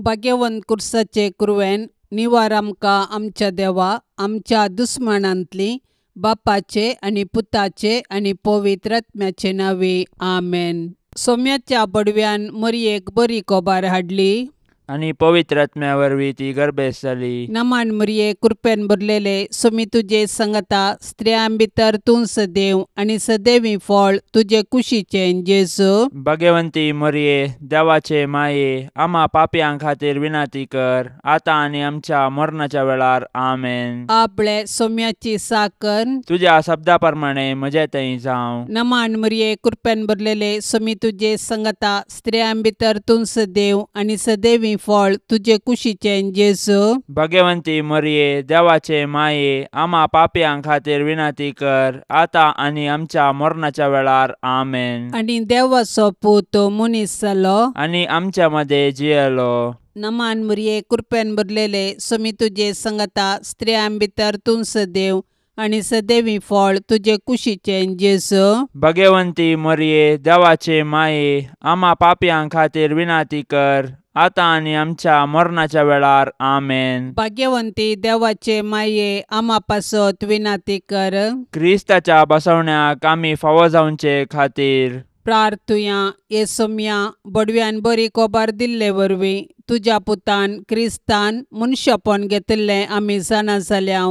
भाग्यवंत कुर्साचे कुरवेन निवार आमकां आमच्या देवा आमच्या दुस्मानांतली बापाचे आनी पुताचे आनी पवित्र आत्म्याचे नांवे आमेन. सोम्याच्या बडव्यान मरयेक बरी कोबार हाडली आनी पवित्र आत्म्या वरवीं ती गर्भेस्त जाली. नमान मरये कृपेन भरलेले सोमी तुजे संगता स्त्रियां भितर तूं सदैव आनी सदैवी फळ तुजे कुशीचें जेजू. भाग्यवंती मरये देवाचे माये आमा पापयां खातीर विनंती कर आतां आनी आमच्या मरणाच्या वेळार आमेन. आपले सोम्याची साकर तुज्या शब्दा प्रमाणे म्हजे थंय जावं. नमान मरये कृपेन भरलेले सोमी तुजे संगता स्त्रियां भितर तूं सदैव आनी सदैवी फळ तुजे कुशीचें जेजू. भाग्यवंती मरये देवाचे माये आमा पापयां खातीर विनंती कर आतां आनी आमच्या मरणाच्या वेळार आमेन. आनी देवाचो पूत मनीस जालो आनी आमच्या मदें जियेलो. नमान मरये कृपेन भरलेले सोमी तुजे संगता स्त्रियां भितर तूं सदैव आनी सदैवी फळ तुजे कुशीचें जेजू. भाग्यवंती मरये देवाचे माये आमा पापयां खातीर विनंती कर आतां आनी आमच्या मरणाच्या वेळार आमेन. भाग्यवंती देवाचे माये आमा पासत विनंती कर. क्रिस्ताच्या बसवण्याक आमी फावो जावचे खातीर प्रार्थुया. ये सोम्या बडव्यान बरी कोबार दिल्ले वरवीं तुज्या पुतान क्रिस्तान मनशापण घेतिल्लें आमी जाणा जाल्या.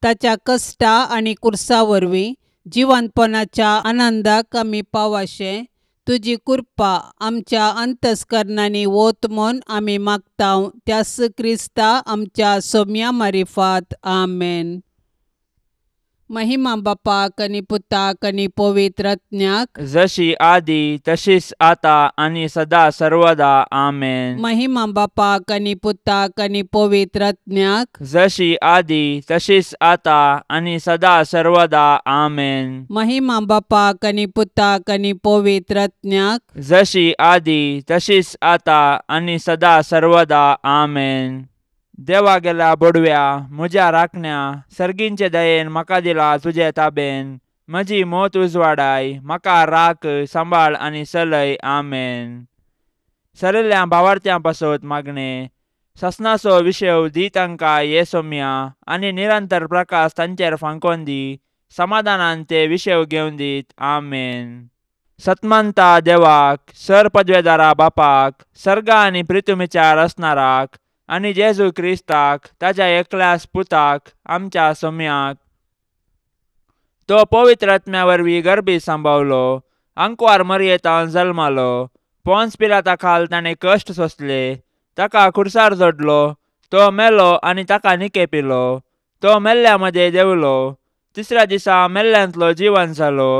ताच्या कश्टा आनी कुर्सा वरवीं जिवंतपणाच्या आनंदाक आमी पावाशें तुजी कृपा आमच्या अंतस्करणांनी वत म्हूण आमी मागता त्यास क्रिस्ता आमच्या सोम्या मारिफात आमेन. महिमा बापाक आनी पुताक आनी पवित्र आत्म्याक जशी आदी तशीच आता आनी सदा सर्वदा आमेन. महिमा बापाक आनी पुताक आनी पवित्र आत्म्याक जशी आदी तशीच आता आनी सदा सर्वदा आमेन. महिमा बापाक आनी पुताक आनी पवित्र आत्म्याक जशी आदी तशीच आता आनी सदा सर्वदा आमेन. देवा गेल्या बोडव्या म्हज्या राखण्या सर्गींचे दयेन म्हाका दिला तुजे ताबेन म्हजी मोत उजवाडाय म्हाका राख सांबाळ आनी सलय आमेन. सरिल्ल्या भावार्थ्यां पासत मागणें ससनाचो विशय दी तांकां ये सोम्या आनी निरंतर प्रकाश तांचेर फांकोन दी समाधानान ते विशय घेवन दीत आमेन. सतमानता देवाक सर पदवेदारा बापाक सर्गा आनी प्रितुमीच्या रचणाराक आनी जेजू क्रिस्ताक ताज्या एकल्यास पुताक आमच्या सोम्याक तो पवित्र आत्म्या वरवीं गर्भी सांबावलो आंकवार मरयेतान जल्मालो पोन्स पिलाता खाल ताणें कश्ट सोंसले ताका खुर्सार जोडलो तो मेलो आनी ताका निके पिलो तो मेल्ल्या मदें देंवलो तिसऱ्या दिसा मेल्ल्यांतलो जिवन जालो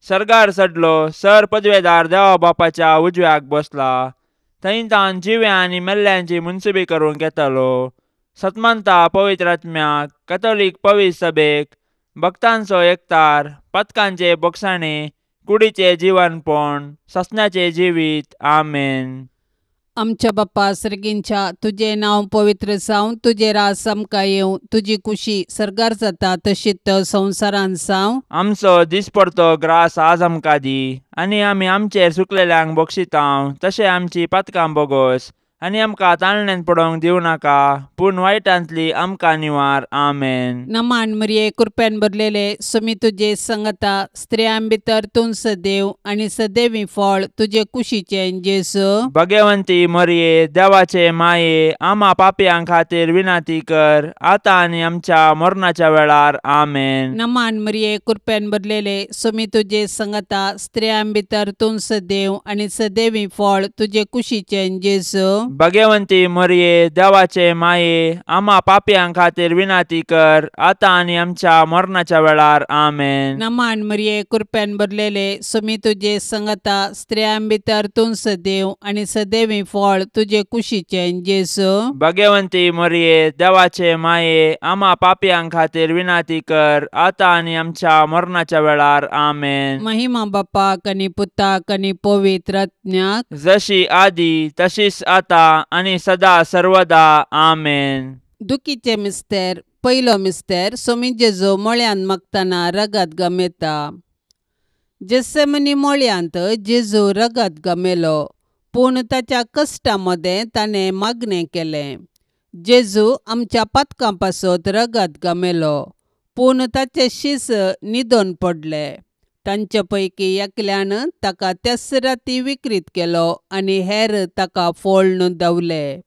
सर्गार चडलो सर पदवेदार देवा बापाच्या उजव्याक बसला थंय तान जिव्या आनी मेल्ल्यांची मुनसुबी करूंक येतालो. सतमानता पवित्र आत्म्याक कथोलीक पवित्र सभेक भक्तांचो एकतार पथकांचे बोगसाणे कुडीचे जिवनपण ससनाचे जिवीत आमेन. आमच्या बाप्पा सर्गींच्या तुजें नांव पवित्र जावं तुजें राज आमकां येवं तुजी कुशी सर्गार जाता तशीच संवसारांत जावं. आमचो दिसपडतो ग्रास आज आमकां दी आनी आमी आमचेर सुकलेल्यांक बक्षितांव तशें आमची पातकां बोगोस आनी आमकां ताळण्यान पडोवंक दिवं नाका पूण वायटांतली आमकां निवार आमेन. नमान मरये कृपेन भरलेले सोमी तुजे संगता स्त्रियां भितर तूं सदैव आनी सदैवी फळ तुजे कुशीचें जेजू. भाग्यवंती मरये देवाचे माये आमा पापयां खातीर विनंती कर आतां आनी आमच्या मरणाच्या वेळार आमेन. नमान मरये कृपेन भरलेले सोमी तुजे संगता स्त्रियां भितर तूं सदैव आनी सदैवी फळ तुजे कुशीचें जेजू. भाग्यवंती मरये देवाचे माये आमा पापयां खातीर विनंती कर आतां आनी आमच्या मरणाच्या वेळार आमेन. नमान मरये कृपेन भरलेले सोमी तुजे संगता स्त्रियां भितर तूं सदैव आनी सदैवी फळ तुजे कुशीचें जेजू. भाग्यवंती मरये देवाचे माये आमा पापयां खातीर विनंती कर आतां आनी आमच्या मरणाच्या वेळार आमेन. महिमा बापाक आनी पुताक आनी पवित्र आत्म्याक जशी आदी तशीच आतां आनी सदा सर्वदा आमेन. दुखीचे मिस्तेर पयलो मिस्तेर सोमी जेजू मळ्यांत मागतना रगत गमेता. जेसेमनी मळ्यांत जेजू रगत गमेलो. पूण ताच्या कश्टां मदें ताणें मागणें केलें. जेजू आमच्या पातकां पासत रगत गमेलो, पूण ताचे शीस न्हिदोन पडले. तांचे पैकी एकल्यान ताका त्याच राती विक्रीत केलो आनी हेर ताका फोळ्ण धांवले.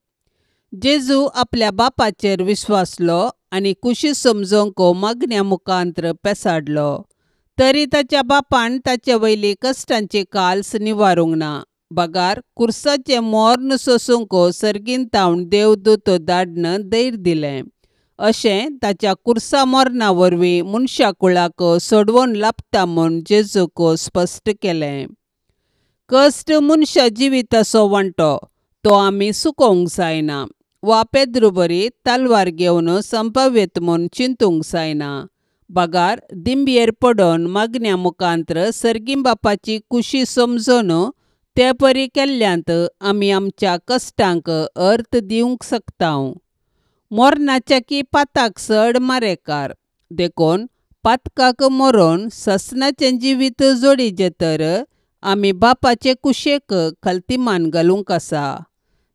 जेजू आपल्या बापाचेर विश्वासलो आनी कुशी समजूंक मागण्या मुखांत्र पेसाडलो. तरी ताच्या बापान ताचे वयली कश्टांची काल्स निवारूंक ना, बगार कुर्साचें मोर्न सोसूंक सर्गीन तावन देवदूत धाडन धैर्य दिलें. अशें ताच्या कुर्सा मरणा वरवीं मनशा कुळाक सोडवून लाबता म्हूण जेजूक स्पश्ट केलें. कश्ट मनशा जिविताचो वांटो, तो आमी चुकोवंक जायना वा पेद्रू बरी तलवार घेवन संपाव्यत म्हूण चिंतूंक जायना, बगार दिंबयेर पडून मागण्या मुखांत्र सर्गीं बापाची कुशी समजून ते परी केल्ल्यांत आमी आमच्या कश्टांक अर्थ दिवंक शकता. मरणाच्या की पाताक चड मारेकार, देखून पातकाक मरोन ससनाचें जिवीत जोडीचें तर आमी बापाचे कुशेक खलतीमान घालूंक आसा.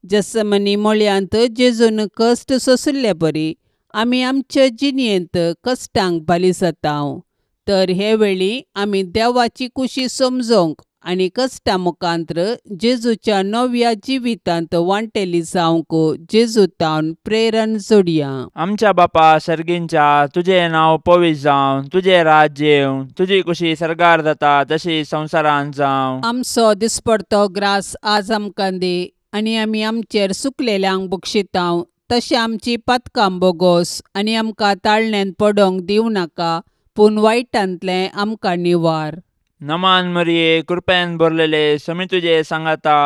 जसमनी मळयांत जेजून कश्ट सोंशिल्ले परी आमी आमचे जिणेंत कश्टांक बाली जाता. तर हे वेळी आमी देवाची कुशी समजूंक आनी कश्टां मुखांत्र जेजूच्या नव्या जिवितांत वांटेली जावंक जेजू तावन प्रेरण जोडया. आमच्या बापा सर्गींच्या, तुजें नांव पवित्र जावं, तुजें राज्य येवं, तुजी कुशी सर्गार जाता तशी संवसारांत जावं. आमचो दिसपडतो ग्रास आज आमकां दी आनी आमी आमचेर सुकलेल्यांक बक्षितांव तशें आमची पातकां बोगोस आनी आमकां ताळण्यांत पडोवंक दिवं नाका, पूण वायटांतलें आमकां निवार. नमान मरिये, कृपेन भरलेले, समी तुजे सांगाता,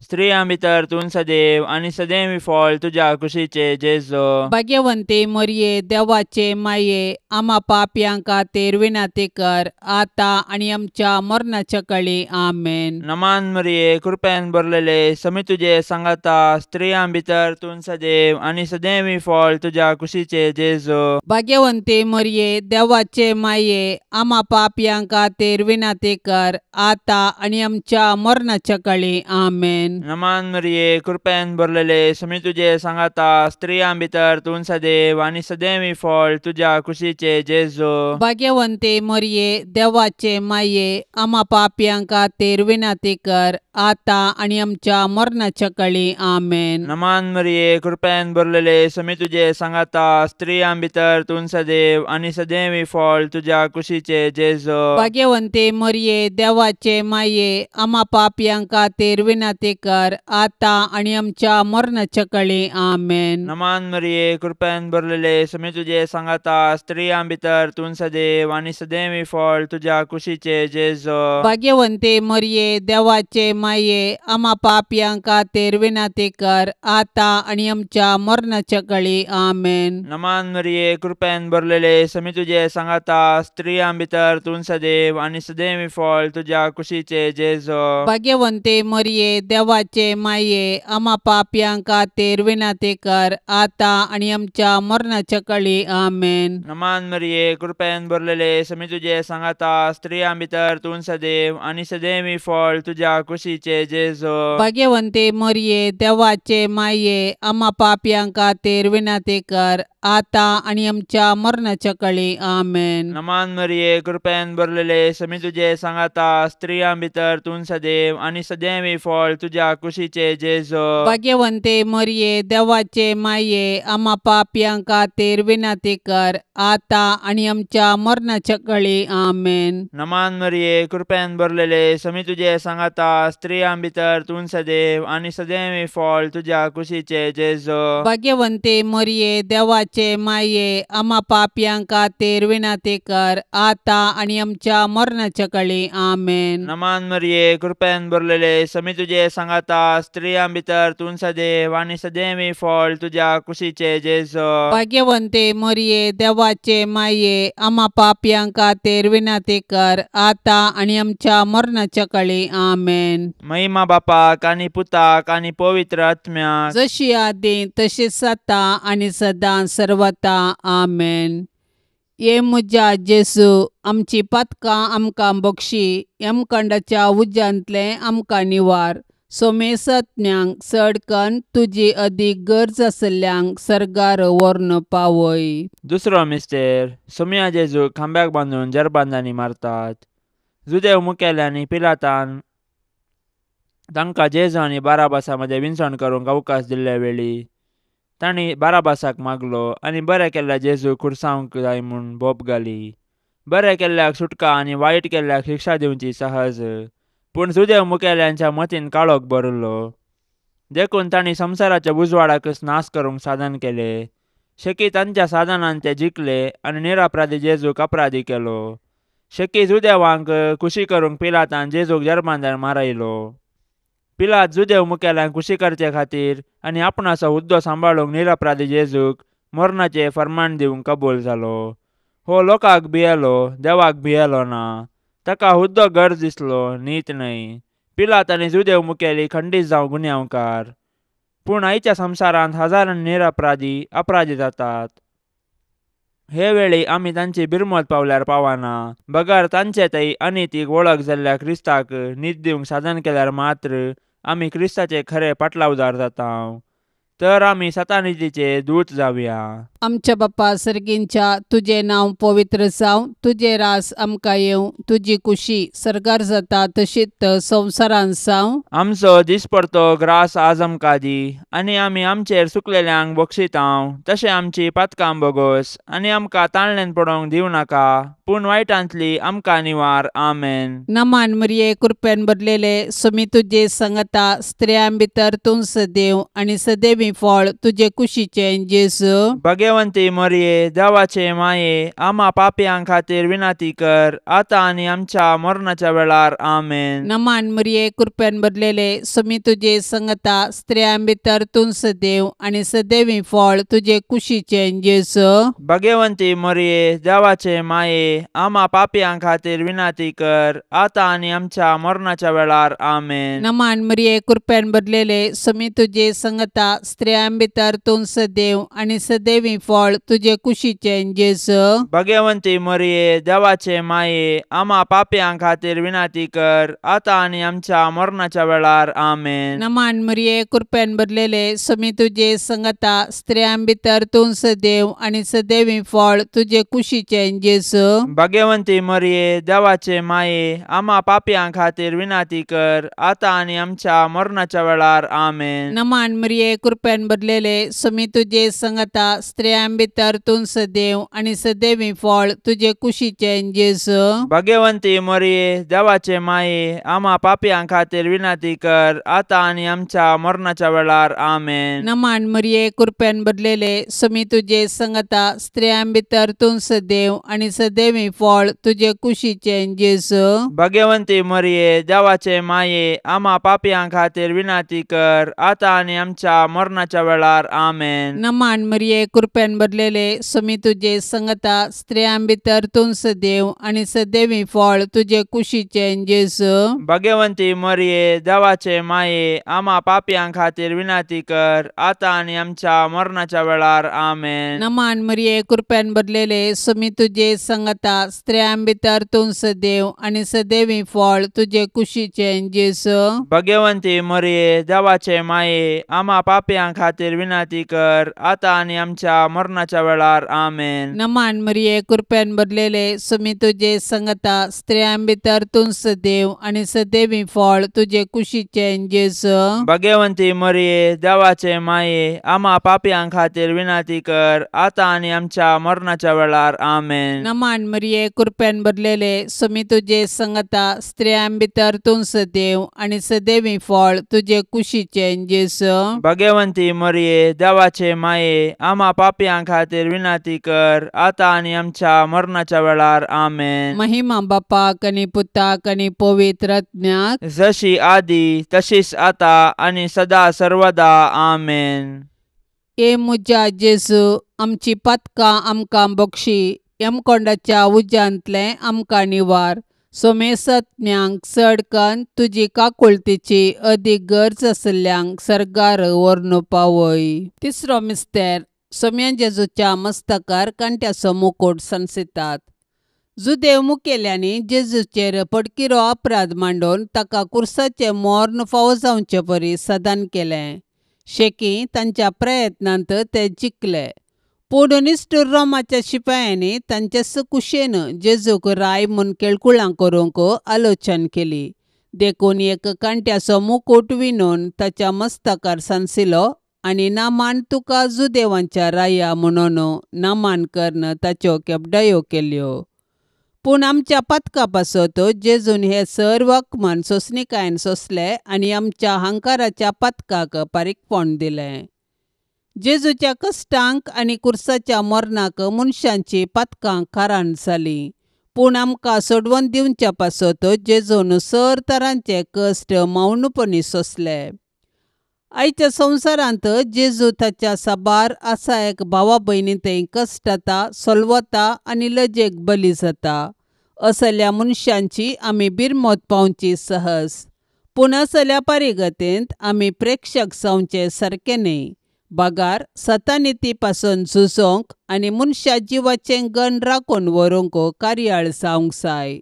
स्त्रियां भितर तूं सदैव आनी सदैव फळ तुज्या कुशीचे जेजू. भाग्यवंती मरिये, देवाचे माये, आमा पापयां खातीर विनंती कर आतां आनी आमच्या मरणाच्या कळी. आमेन. नमान मरिये, कृपेन भरलेले, समी तुजे सांगाता, स्त्रियां भितर तूं सदैव आनी सदैव फळ तुज्या कुशीचे जेजू. भाग्यवंती मरिये, देवाचे माये, आमा पापयां खातीर विनंती कर आतां आनी आमच्या मरणाच्या कळी. आमेन. नमान मरिये, कृपेन भरलेले, समी तुजे सांगाता, स्त्रियां भितर तूं सदैव आनी सदैव फळ तुज्या कुशीचे जेजू. भाग्यवंती मरिये, देवाचे माये, आमा पापयां खातीर विनंती कर आतां आनी आमच्या मरणाच्या कळी. आमेन. नमान मरिये, कृपेन भरलेले, समी तुजे सांगाता, स्त्रियां भितर तूं सदैव आनी सदैव फळ तुज्या कुशीचे जेजू. भाग्यवंती मरिये, देवाचे माये, आमा पापयां खातीर विनंती कर आतां आनी आमच्या मरणाच्या कळी. आमेन. नमान मरिये, कृपेन भरलेले, समी तुजे सांगाता, स्त्रियां भितर तूं सदैव आनी सदैव फळ तुज्या कुशीचे जेजू. भाग्यवंती मरिये, देवाचे माये, आमा पापयां खातीर विनंती कर आतां आनी आमच्या मरणाच्या कळी. आमेन. नमान मरिये, कृपेन भरलेले, समी तुजे सांगाता, स्त्रियां भितर तूं सदैव आनी सदैव फळ तुज्या कुशीचे जेजू. भाग्यवंती मरिये, देवाचे माये, आमा पापयां खातीर विनंती कर आतां आनी आमच्या मरणाच्या कळी. आमेन. नमान मरिये, कृपेन भरलेले, समी तुजे सांगाता, स्त्रियां भितर तूं सदैव आनी सदैव फळ तुज्या कुशीचे जेजू. भाग्यवंती मरिये, देवाचे माये, आमा पापयां खातीर विनंती कर आतां आनी आमच्या मरणाच्या कळी. आमेन. नमान मरिये, कृपेन भरलेले, समी तुजे सांगाता, स्त्रियां भितर तूं सदैव आनी सदैव फळ तुज्या कुशीचे जेजू. भाग्यवंती मरिये, देवाचे माये, आमा पापयां खातीर विनंती कर आतां आनी आमच्या मरणाच्या कळी. आमेन. नमान मरिये, कृपेन भरलेले, समी तुजे सांगाता, स्त्रियां भितर तूं सदैव आनी सदैव फळ तुज्या कुशीचे जेजू. भाग्यवंती मरिये, देवाचे माये, आमा पापयां खातीर विनंती कर आतां आनी आमच्या मरणाच्या कळी. आमेन. नमान मरिये, कृपेन भरलेले, समी तुजे सांगाता, स्त्रियां भितर तूं सदैव आनी सदैव फळ तुज्या कुशीचे जेजू. भाग्यवंती मरिये, देवाचे माये, आमा पापयां खातीर विनंती कर आतां आनी आमच्या मरणाच्या कळी. आमेन. महिमा बापाक आनी पुताक आनी पवित्र आत्म्याक, जशी आदी तशीच आतां आनी सदां सर्वता. आमेन. ये म्हज्या जेजू, आमची पातकां आमकां बक्षी, यमखंडाच्या उज्यांतलें आमकां निवार, सोमेसत्म्यांक चड कन्न तुजी अदीक गरज आसल्ल्यांक सर्गार व्हरून पावय. दुसरो मिस्तेर सोमया जेजूक खांब्याक बांदून जरबांदांनी मारतात. जुदेव मुखेल्यांनी पिलातान तांकां जेजू आनी बाराबासा मदें विनसण करूंक अवकाश दिल्ले वेळी तांणी बाराबासाक मागलो आनी बरें केल्ल्या जेजूक खुर्सावंक जाय म्हूण बोब घाली. बरें केल्ल्याक सुटका आनी वायट केल्ल्याक शिक्षा दिवची सहज. पूण जुदेव मुखेल्यांच्या मतीन काळोख भरिल्लो देखून तांणी संवसाराच्या उजवाडाकच नाश करूंक साधन केलें. शेकी तांच्या साधनान ते जिखले आनी निरपराधी जेजूक अपराधी केलो. शेकी जुदेवांक खुशी करूंक पिलातान जेजूक जरबांदार मारयलो. पिलात जुदेव मुखेल्यांक खुशी करचे खातीर आनी आपणाचो हुद्दो सांबाळूंक निरपराधी जेजूक मरणाचें फर्मान दिवंक कबूल जालो. हो लोकांक भियेलो, देवाक भियेलो ना. ताका हुद्दो गरज दिसलो, नीत न्हय. पिलात आनी जुदेव मुखेली खंडीत जावं गुन्यांवकार. पूण आयच्या संवसारांत हजारांनी निरपराधी अपराधी जातात. हे वेळी आमी तांची बिरमत पावल्यार पावना बगर तांचे थंय अनितीक वळख जाल्ल्या क्रिस्ताक नीत दिवंक साधन केल्यार मात्र आमी क्रिस्ताचे खरे पाटलावदार जाता. तर आमी सतानितीचे दूत जावया. आमच्या बापा सर्गींच्या तुजें नांव पवित्र जावं, तुजें रास आमकां येवं, तुजी कुशी सर्गार जाता तशीच संवसारांत जावं. आमचो दिसपडतो ग्रास आज आमकां दी आनी आमी आमचेर सुकलेल्यांक बक्षितांव तशें आमची पातकां बोगोस आनी आमकां ताणल्यान पडोवंक दिवं नाका पूण वायटांतली आमकां निवार. आमेन. नमान मरिये, कृपेन भरलेले, स्वामी तुजे संगता, स्त्रियां भितर तूं सदैव आनी सदैवी फळ तुजे कुशीचें जेजू. भगवंती मरिये, देवाचे माये, आमा पापयां खातीर विनंती कर आतां आनी आमच्या मरणाच्या वेळार. आमेन. नमान मरिये, कृपेन भरलेले, स्वामी तुजे संगता, स्त्रियां भितर तूं सदैव आनी सदैवी फळ तुजे कुशीचें जेजू. भगवंती मरिये, देवाचे माये, आमा पापयां खातीर विनंती कर आतां आनी आमच्या मरणाच्या वेळार. आमेन. नमान मरिये, कृपेन भरलेले, स्वामी तुजे संगता, स्त्रियां भितर तूं सदैव आनी सदैवी फळ तुजे कुशीचें जेजू. भगवंती मरिये, देवाचे माये, आमा पापयां खातीर विनंती कर आतां आनी आमच्या मरणाच्या वेळार. आमेन. नमान मरिये, कृपेन भरलेले, स्वामी तुजे संगता, स्त्रियां भितर तूं सदैव आनी सदैवी फळ तुजे कुशीचें जेजू. भगवंती मरिये, देवाचे माये, आमा पापयां खातीर विनंती कर आतां आनी आमच्या मरणाच्या वेळार. आमेन. नमान मरिये, कृपेन भरलेले, स्वामी तुजे संगता, स्त्रियां भितर तूं सदैव आनी सदैवी फळ तुजे कुशीचें जेजू. भगवंती मरिये, देवाचे माये, आमा पापयां खातीर विनंती कर आतां आनी आमच्या मरणाच्या वेळार. आमेन. नमान मरिये, कृपेन भरलेले, स्वामी तुजे संगता, स्त्रियां भितर तूं सदैव आनी सदैवी फळ तुजे कुशीचें जेजू. भगवंती मरिये, देवाचे माये, आमा पापयां खातीर विनंती कर आतां आनी आमच्या मरणाच्या वेळार. आमेन. नमान मरिये, कृपेन भरलेले, स्वामी तुजे संगता, स्त्रियां भितर तूं सदैव आनी सदैवी फळ तुजे कुशीचें जेजू. भगवंती मरिये, देवाचे माये, आमा पापयां खातीर विनंती कर आतां आनी आमच्या मरणाच्या वेळार. आमेन. नमान मरिये, कृपेन भरलेले, स्वामी तुजे संगता, स्त्रियां भितर तूं सदैव आनी सदैवी फळ तुजे कुशीचें जेजू. भगवंती मरिये, देवाचे माये, आमा पापयां खातीर विनंती कर आतां आनी आमच्या मरणाच्या वेळार. आमेन. नमान मरिये, कृपेन भरलेले, स्वामी तुजे संगता, स्त्रियां भितर तूं सदैव आनी सदैवी फळ तुजे कुशीचें जेजू. भगवंती मरिये, देवाचे माये, आमा पापयां खातीर विनंती कर आतां आनी आमच्या मरणाच्या वेळार. आमेन. नमान मरिये, कृपेन भरलेले, स्वामी तुजे संगता, स्त्रियां भितर तूं सदैव आनी सदैवी फळ तुजे कुशीचें जेजू. भगवंती मरिये, देवाचे माये, आमा पापयां खातीर विनंती कर आतां आनी आमच्या मरणाच्या वेळार. आमेन. महिमा बापाक आनी पुताक आनी पवित्र आत्म्याक, जशी आदी तशीच आतां आनी सदा सर्वदा. आमेन. ए म्हज्या जेजू, आमची पातकां आमकां बक्षी, यमकोंडाच्या उज्यांतलें आमकां निवार, सोमेसत्म्यांक चड कन्न तुजी काकुळतीची अदीक गरज आसल्ल्यांक सर्गार व्हरून पावय. तिसरो मिस्तेर सोम्या जेजूच्या मस्तकार कांट्याचो मुकूट सांसितात. जुदेव मुखेल्यांनी जेजूचेर पडकिरो अपराध मांडून ताका कुर्साचें मर्ण फावो जावचे परी सदान केलें. शेकी तांच्या प्रयत्नांत ते जिखले. पूण निश्ठूर रोमाच्या शिपायांनी तांचेच कुशेन जेजूक राय म्हूण केळकुळां करूंक आलोचन केली. देखून एक कांट्याचो मुकूट विणून ताच्या मस्तकार सांसिलो आनी नामान तुका जुदेवांच्या राया म्हणून नामान करून ताच्यो केपडायो केल्यो. पूण आमच्या पातका पासत जेजून हे सर्व अपमान सोंसणीकायेन सोंसले आनी आमच्या हंकाराच्या पातकाक पारीकपण दिलें. जेजूच्या कश्टांक आनी कुर्साच्या मरणाक मनशांची पातकां कारण जालीं. पूण आमकां सोडवून दिवच्या पासत जेजून सर तरांचे कश्ट मौनपणी सोंसले. आयच्या संवसारांत जेजू ताच्या साबार आसा एक भावा भयणी थंय कश्टता, सोलवता आनी लजेक बली जाता. असल्या मनशांची आमी बिरमत पावची सहज. पूण असल्या परिगतेंत आमी प्रेक्षक जावचे सारकें न्हय. बगार सतानिती पासून झुजोवंक आनी मनशा जिवाचें गण राखून व्हरूंक कार्याळ जावंक जाय.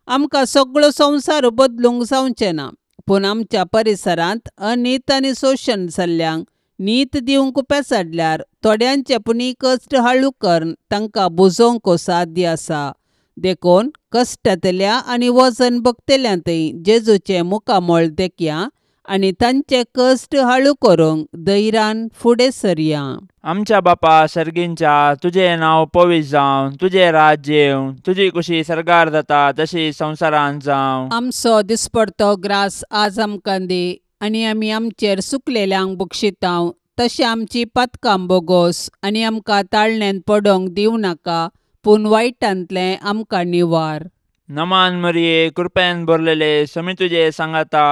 आमकां सगळो संवसार बदलूंक जावचें ना, पूण आमच्या परिसरांत अनीत आनी शोशण जाल्ल्यांक नीत दिवंक पेसाडल्यार थोड्यांचे पुणी कश्ट हाळू करून तांकां बुजोवंक साध्य आसा. देखून कश्टांतल्या आनी वजन भोगतल्या थंय जेजूचें मुखामळ देखया आनी तांचे कश्ट हाळू करूंक धैर्यान फुडें सरया. आमच्या बापा सर्गींच्या, तुजें नांव पवित्र जावं, तुजें राज्य येवं, तुजी कुशी सर्गार जाता तशी संवसारांत जावं. आमचो दिसपडतो ग्रास आज आमकां दी आनी आमी आमचेर सुकलेल्यांक बक्षितांव तशें आमची पातकां बोगोस आनी आमकां ताळण्यांत पडोवंक दिवं नाका, पूण वायटांतलें आमकां निवार. नमान मरिये, कृपेन भरलेले, समी तुजें सांगाता,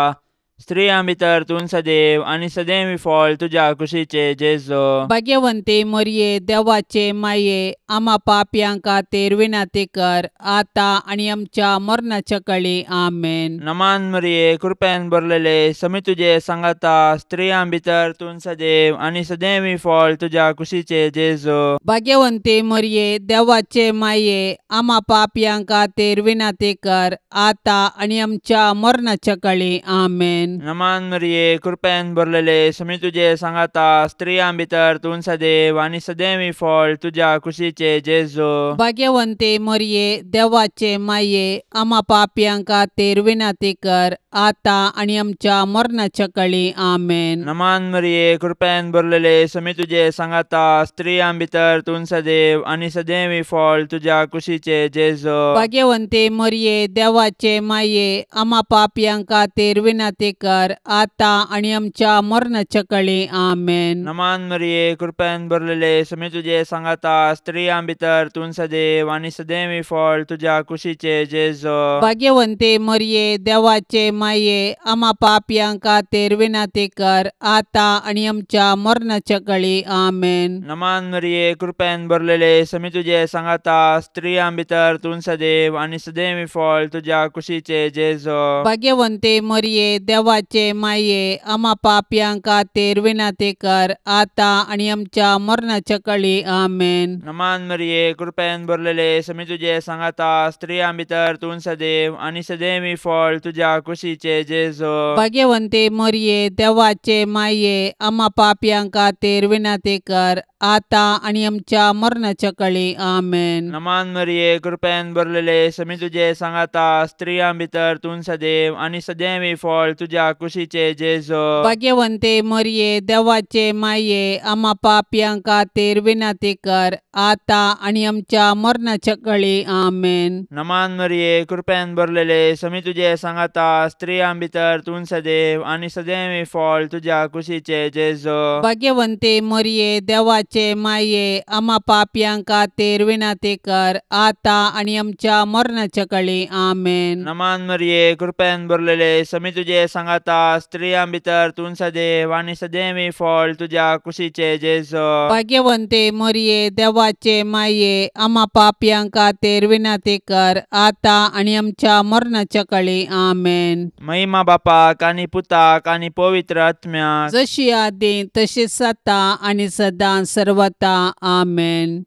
स्त्रियां भितर तूं सदैव आनी सदैव फळ तुज्या कुशीचे जेजू. भाग्यवंती मरिये, देवाचे माये, आमा पापयां खातीर विनंती कर आतां आनी आमच्या मरणाच्या कळी. आमेन. नमान मरिये, कृपेन भरलेले, समी तुजे सांगाता, स्त्रियां भितर तूं सदैव आनी सदैव फळ तुज्या कुशीचे जेजू. भाग्यवंती मरिये, देवाचे माये, आमा पापयां खातीर विनंती कर आतां आनी आमच्या मरणाच्या कळी. आमेन. नमान मरिये, कृपेन भरलेले, समी तुजे सांगाता, स्त्रियां भितर तूं सदैव आनी सदैव फळ तुज्या कुशीचे जेजू. भाग्यवंती मरिये, देवाचे माये, आमा पापयां खातीर विनंती कर आतां आनी आमच्या मरणाच्या कळी. आमेन. नमान मरिये, कृपेन भरलेले, समी तुजे सांगाता, स्त्रियां भितर तूं सदैव आनी सदैव फळ तुज्या कुशीचे जेजू. भाग्यवंती मरिये, देवाचे माये, आमा पापयां खातीर विनंती कर आतां आनी आमच्या मरणाच्या कळी. आमेन. नमान मरिये, कृपेन भरलेले, समी तुजे सांगाता, स्त्रियां भितर तूं सदैव आनी सदैव फळ तुज्या कुशीचे जेजू. भाग्यवंती मरिये, देवाचे माये, आमा पापयां खातीर विनंती कर आतां आनी आमच्या मरणाच्या कळी. आमेन. नमान मरिये, कृपेन भरलेले, समी तुजे सांगाता, स्त्रियां भितर तूं सदैव आनी सदैव फळ तुज्या कुशीचे जेजू. भाग्यवंती मरिये, देवाचे माये, आमा पापयां खातीर विनंती कर आतां आनी आमच्या मरणाच्या कळी. आमेन. नमान मरिये, कृपेन भरलेले, समी तुजे सांगाता, स्त्रियां भितर तूं सदैव आनी सदैव फळ तुज्या कुशीचे जेजू. भाग्यवंती मरिये, देवाचे माये, आमा पापयां खातीर विनंती कर आतां आनी आमच्या मरणाच्या कळी. आमेन. नमान मरिये, कृपेन भरलेले, समी तुजे सांगाता, स्त्रियां भितर तूं सदैव आनी सदैव फळ तुज्या कुशीचे जेजू. भाग्यवंती मरिये, देवाचे माये, आमा पापयां खातीर विनंती कर आतां आनी आमच्या मरणाच्या कळी. आमेन. नमान मरिये, कृपेन भरलेले, समी तुजे सांगाता, स्त्रियां भितर तूं सदैव आनी सदैव फळ तुज्या कुशीचे जेजू. भाग्यवंती मरिये, देवाचे माये, आमा पापयां खातीर विनंती कर आतां आनी आमच्या मरणाच्या कळी. आमेन. नमान मरिये, कृपेन भरलेले, समी तुजे सांगाता, स्त्रियां भितर तूं सदैव आनी सदैव फळ तुज्या कुशीचे जेजू. भाग्यवंती मरिये, देवाचे माये, आमा पापयां खातीर विनंती कर आतां आनी आमच्या मरणाच्या कळी. आमेन. महिमा बापाक आनी पुताक आनी पवित्र आत्म्याक, जशी आदी तशीच आतां आनी सदां सर्वता. आमेन.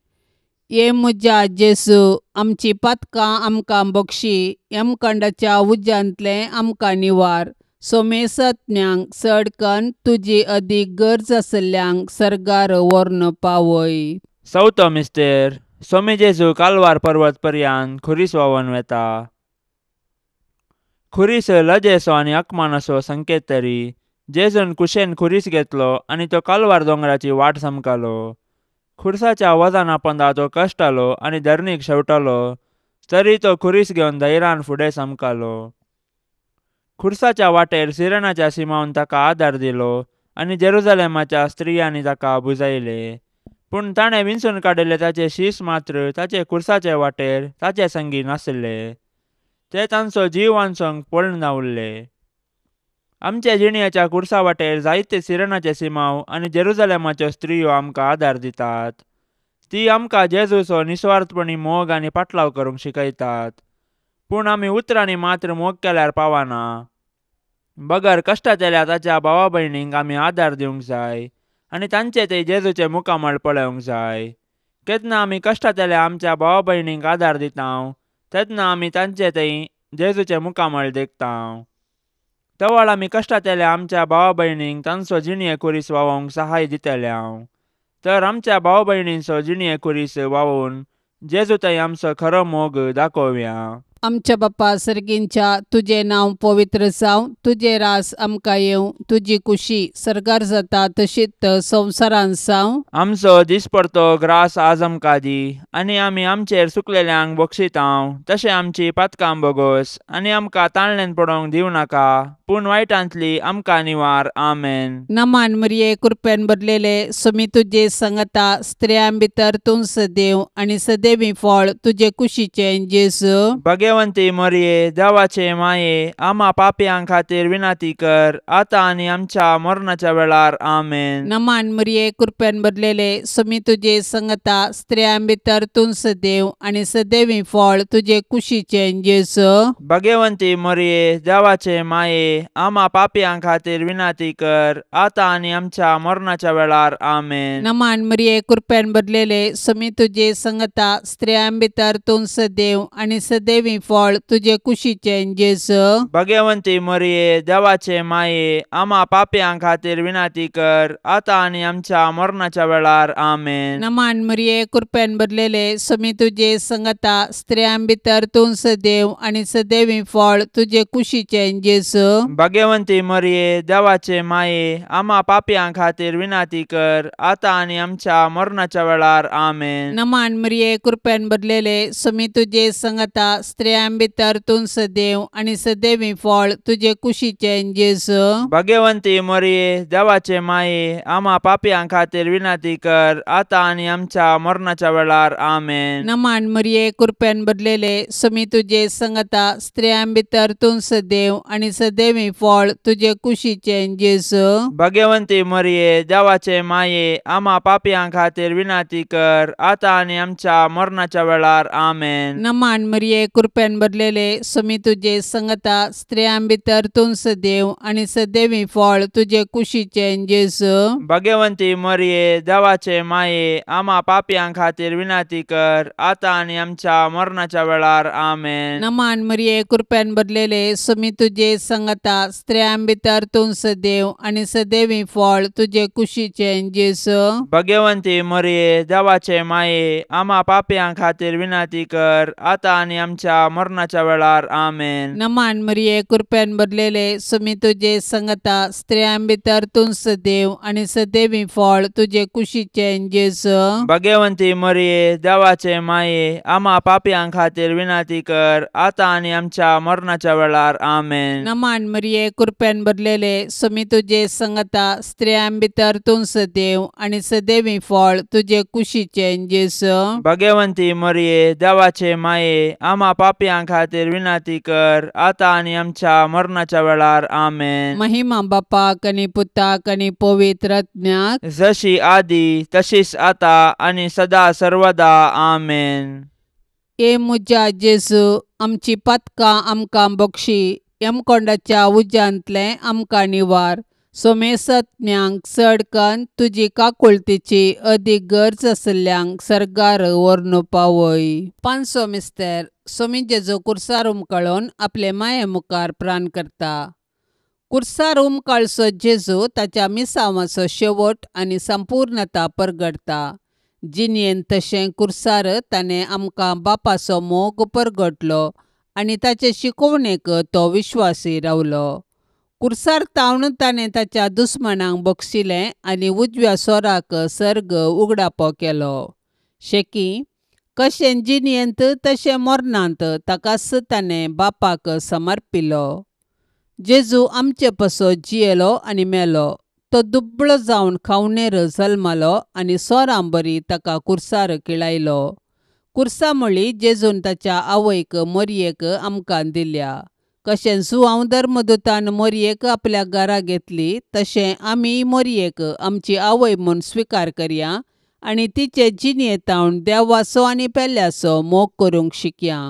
ये म्हज्या जेजू, आमची पातकां आमकां बक्षी, यमकंडाच्या उज्यांतलें आमकां निवार. सोमेसज्ञांक चड कन्न तुजी अदीक गरज आसल्ल्यांक सर्गार व्हरून पावय. चवथो मिस्तेर. सोमी जेजू कालवार पर्वत पर्यान खुरीस व्हांवन वेता. खुरीस लजेचो आनी अकमानाचो संकेत तरी जेजून कुशेन खुरीस घेतलो आनी तो कालवार दोंगराची वाट समकालो. खुरसाच्या वजना पंदा तो कश्टालो आनी धरणीक शेवटालो, तरी तो खुरीस घेवन धैर्यान फुडें समकालो. खुरसाच्या वाटेर सिरणाच्या सिमावन ताका आदार दिलो आनी जेरुजलेमाच्या स्त्रियांनी ताका बुजायले. पूण ताणें विंचून काडिल्ले ताचे शीस मात्र ताचे खुरसाचे वाटेर ताचे संगी नासले. ते तांचो जीव वांचोवंक पळून उरले. आमच्या जिणयाच्या खुरसा वाटेर जायते सिरणाचे सिमाव आनी जेरुजलेमाच्यो स्त्रियो आमकां आदार दितात. ती आमकां जेजूचो निस्वार्थपणी मोग आनी पाटलाव करूंक शिकयतात. पूण आमी उतरांनी मात्र मोग केल्यार पावना. बगर कश्टांतल्या ताच्या भावा भयणींक आमी आदार दिवंक जाय आनी तांचे ते जेजूचे मुखामळ पळोवंक जाय. केन्ना आमी कश्टांतल्या आमच्या भावा भयणींक आदार दिता तेन्ना आमी तांचे थंय जेजूचे मुखामळ देखता. तवळ आमी कश्टांतल्या आमच्या भावा भयणींक तांचो जिणये खुरीस व्हांवोवंक सहाय दितले. तर आमच्या भाव भयणींचो जिणये खुरीस व्हांवोवन जेजू थंय आमचो खरो मोग दाखोवया. आमच्या बापा सर्गींच्या, तुजें नांव पवित्र जावं, तुजें रास आमकां येवं, तुजी कुशी सर्गार जाता तशीच संवसारांत जावं. आमचो दिसपडतो ग्रास आज आमकां दी आनी आमी आमचेर सुकलेल्यांक बक्षितांव तशें आमची पातकां बोगोस आनी आमकां ताळण्यान पडोवंक दिवं नाका, पूण वायटांतली आमकां निवार. आमेन. नमान मरिये, कृपेन भरलेले, स्वामी तुजे संगता, स्त्रियां भितर तूं सदैव आनी सदैवी फळ तुजे कुशीचें जेजू. भगवंती मरिये, देवाचे माये, आमा पापयां खातीर विनंती कर, आतां आनी आमच्या मरणाच्या वेळार. आमेन. नमान मरिये, कृपेन भरलेले, स्वामी तुजे संगता, स्त्रियां भितर तूं सदैव आनी सदैवी फळ तुजे कुशीचें जेजू. भगवंती मरिये, देवाचे माये, आमा पापयां खातीर विनंती कर, आतां आनी आमच्या मरणाच्या वेळार. आमेन. नमान मरिये, कृपेन भरलेले, स्वामी तुजे संगता, स्त्रियां भितर तूं सदैव आनी सदैवी फळ तुजे कुशीचें जेजू. भगवंती मरिये, देवाचे माये, आमा पापयां खातीर विनंती कर, आतां आनी आमच्या मरणाच्या वेळार. आमेन. नमान मरिये, कृपेन भरलेले, स्वामी तुजे संगता, स्त्रियां भितर तूं सदैव आनी सदैवी फळ तुजे कुशीचें जेजू. भगवंती मरिये, देवाचे माये, आमा पापयां खातीर विनंती कर, आतां आनी आमच्या मरणाच्या वेळार. आमेन. नमान मरिये, कृपेन भरलेले, स्वामी तुजे संगता, स्त्रियां भितर तूं सदैव आनी सदैवी फळ तुजे कुशीचें जेजू. भगवंती मरिये, देवाचे माये, आमा पापयां खातीर विनंती कर, आतां आनी आमच्या मरणाच्या वेळार. आमेन. नमान मरिये, कृपेन भरलेले, स्वामी तुजे संगता, स्त्रियां भितर तूं सदैव आनी सदैवी फळ तुजे कुशीचें जेजू. भगवंती मरिये, देवाचे माये, आमा पापयां खातीर विनंती कर, आतां आनी आमच्या मरणाच्या वेळार. आमेन. नमान मरिये, कृपेन भरलेले, स्वामी तुजे संगता, स्त्रियां भितर तूं सदैव आनी सदैवी फळ तुजे कुशीचें जेजू. भगवंती मरिये, देवाचे माये, आमा पापयां खातीर विनंती कर, आतां आनी आमच्या मरणाच्या वेळार. आमेन. नमान मरिये, कृपेन भरलेले, स्वामी तुजे संगता, स्त्रियां भितर तूं सदैव आनी सदैवी फळ तुजे कुशीचें जेजू. भगवंती मरिये, देवाचे माये, आमा पापयां खातीर विनंती कर, आतां आनी आमच्या मरणाच्या वेळार. आमेन. नमान मरिये, कृपेन भरलेले, स्वामी तुजे संगता, स्त्रियां भितर तूं सदैव आनी सदैवी फळ तुजे कुशीचें जेजू. भगवंती मरिये, देवाचे माये, आमा पापयां खातीर विनंती कर, आतां आनी आमच्या मरणाच्या वेळार. आमेन. नमान मरिये, कृपेन भरलेले, स्वामी तुजे संगता, स्त्रियां भितर तूं सदैव आनी सदैवी फळ तुजे कुशीचें जेजू. भगवंती मरिये, देवाचे माये, आमा पापयां खातीर विनंती कर, आतां आनी आमच्या मरणाच्या वेळार. आमेन. महिमा बापाक आनी पुताक आनी पवित्र आत्म्याक, जशी आदी तशीच आतां आनी सदा सर्वदा. आमेन. ये म्हज्या जेजू, आमची पातकां आमकां बक्षी, यमकोंडाच्या उज्यांतलें आमकां निवार. सोमेसत्म्यांक चड कन्न तुजी काकुळतीची अदीक गरज आशिल्ल्यांक सर्गार व्हरून पावय. पांचवो मिस्तेर सोमी जेजू कुर्सार उमकळून आपले माये मुखार प्राण करता. कुर्सार उमकाळचो जेजू ताच्या मिसांवाचो शेवट आनी संपूर्णता परगटता. जिणेंत तशें कुर्सार ताणें आमकां बापाचो मोग परगटलो आनी ताचे शिकोवणेक तो विश्वासी रावलो. कुर्सार तावन ताणें ताच्या दुस्मानांक बक्षिलें आनी उजव्या सोराक सर्ग उगडापो केलो. शेकी कशें जिणेंत तशें मरणांत ताकाच ताणें बापाक समर्पिलो. जेजू आमचे पासत जियेलो आनी मेलो. तो दुबळो जावन खावणेर जल्मलो आनी सोरां बरी ताका कुर्सार किळायलो. कुर्सा म्हळी जेजून ताच्या आवयक मोरयेक आमकां दिल्या. कशें जुआंव धर्मदूतान मोरयेक आपल्या घरा घेतली तशें आमी मोरयेक आमची आवय म्हूण स्विकार करया आनी तिचे जिणेंत देवाचो आनी पेल्याचो मोग करूंक शिकया.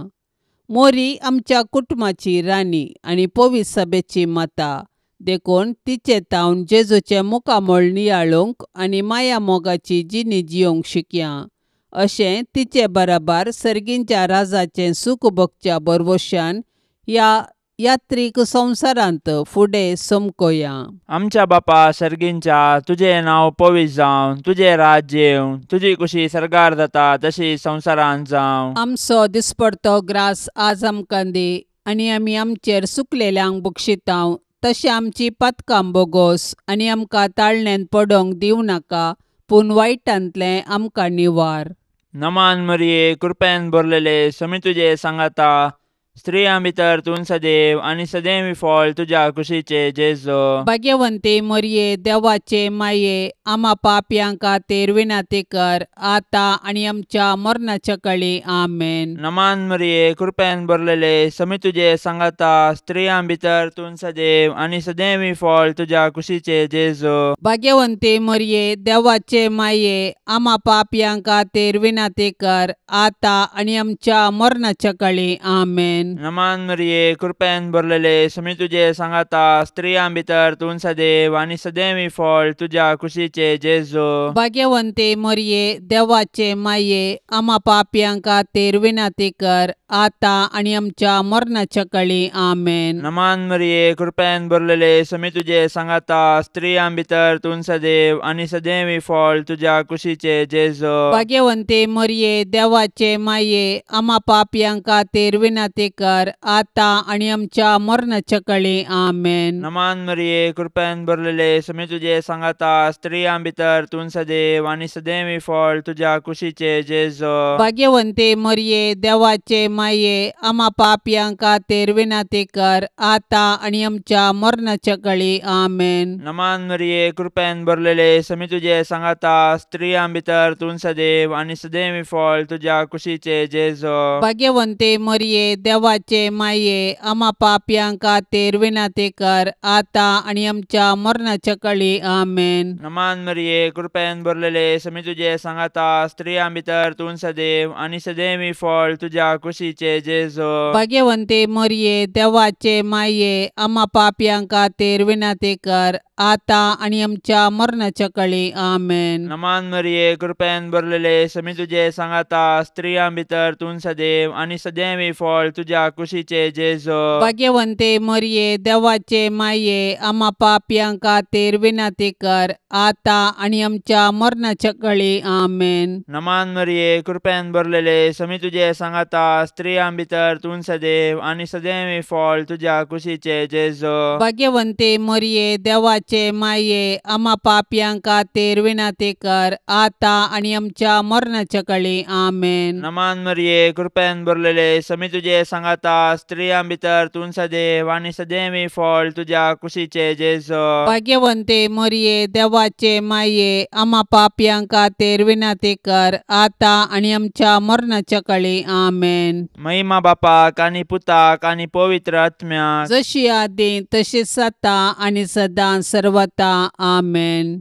मोरी आमच्या कुटुंबाची राणी आनी पवित्र सभेची माता देखून तिचे तावन जेजूचें मुखामळ नियाळूंक आनी माया मोगाची जिणी जियोंक शिकया. अशें तिचे बराबर सर्गींच्या राजाचें सूख भोगच्या भरवशान ह्या यात्रीक संवसारांत फुडें समकोया. आमच्या बापा सर्गींच्या तुजें नांव पवित्र जावं, तुजें राज्य येवं, तुजी कुशी सर्गार जाता तशी संवसारांत जावं. आमचो दिसपडतो ग्रास आज आमकां दी आनी आमी आमचेर सुकलेल्यांक बक्षितांव तशें आमची पातकां बोगोस आनी आमकां ताळण्यांत पडोंक दिवं नाका पूण वायटांतलें आमकां निवार. नमान मरिये, कृपेन भरलेले, समी तुजे सांगाता, स्त्रियां भितर तूं सदैव आनी सदैव फळ तुज्या कुशीचे जेजू. भाग्यवंती मरिये, देवाचे माये, आमा पापयां खातीर विनंती कर आतां आनी आमच्या मरणाच्या काळी. आमेन. नमान मरिये, कृपेन भरलेले, समी तुजे सांगाता, स्त्रियां भितर तूं सदैव आनी सदैव फळ तुज्या कुशीचे जेजू. भाग्यवंती मरिये, देवाचे माये, आमा पापयां खातीर विनंती कर आतां आनी आमच्या मरणाच्या काळी. आमेन. नमान मरिये, कृपेन भरलेले, समी तुजे सांगाता, स्त्रियां भितर तूं सदैव आनी सदैव फळ तुज्या कुशीचे जेजू. भाग्यवंती मरिये, देवाचे माये, आमा पापयां खातीर विनंती कर आतां आनी आमच्या मरणाच्या काळी. आमेन. नमान मरिये, कृपेन भरलेले, समी तुजे सांगाता, स्त्रियां भितर तूं सदैव आनी सदैव फळ तुज्या कुशीचे जेजू. भाग्यवंती मरिये, देवाचे माये, आमा पापयां खातीर विनंती कर आतां आनी आमच्या मरणाच्या काळी. आमेन. नमान मरिये, कृपेन भरलेले, समी तुजे सांगाता, स्त्रियां भितर तूं सदैव आनी सदैव फळ तुज्या कुशीचे जेजू. भाग्यवंती मरिये, देवाचे माये, आमा पापयां खातीर विनंती कर आतां आनी आमच्या मरणाच्या काळी. आमेन. नमान मरिये, कृपेन भरलेले, समी तुजे सांगाता, स्त्रियां भितर तूं सदैव आनी सदैव फळ तुज्या कुशीचे जेजू. भाग्यवंती मरिये, देवाचे माये, आमा पापयां खातीर विनंती कर आतां आनी आमच्या मरणाच्या काळी. आमेन. नमान मरिये, कृपेन भरलेले, समी तुजे सांगाता, स्त्रियां भितर तूं सदैव आनी सदैव फळ तुज्या कुशीचे जेजू. भाग्यवंती मरिये, देवाचे माये, आमा पापयां खातीर विनंती कर आतां आनी आमच्या मरणाच्या काळी. आमेन. नमान मरिये, कृपेन भरलेले, समी तुजे सांगाता, स्त्रियां भितर तूं सदैव आनी सदैव फळ तुज्या कुशीचे जेजू. भाग्यवंती मरिये, देवाचे माये, आमा पापयां खातीर विनंती कर आतां आनी आमच्या मरणाच्या काळी. आमेन. नमान मरिये, कृपेन भरलेले, समी तुजे सांगाता, स्त्रियां भितर तूं सदैव आनी सदैव फळ तुज्या कुशीचे जेजू. भाग्यवंती मरिये, देवाचे माये, आमा पापयां खातीर विनंती कर आतां आनी आमच्या मरणाच्या काळी. आमेन. नमान मरिये, कृपेन भरलेले, समी तुजे सांगाता, स्त्रियां भितर तूं सदैव आनी सदैव फळ तुज्या कुशीचे जेजू. भाग्यवंती मरिये, देवाचे माये, आमा पापयां खातीर विनंती कर आतां आनी आमच्या मरणाच्या काळी. आमेन. महिमा बापाक आनी पुताक आनी पवित्र आत्म्याक, जशी आदी तशीच आतां आनी सदां सर्वता. आमेन.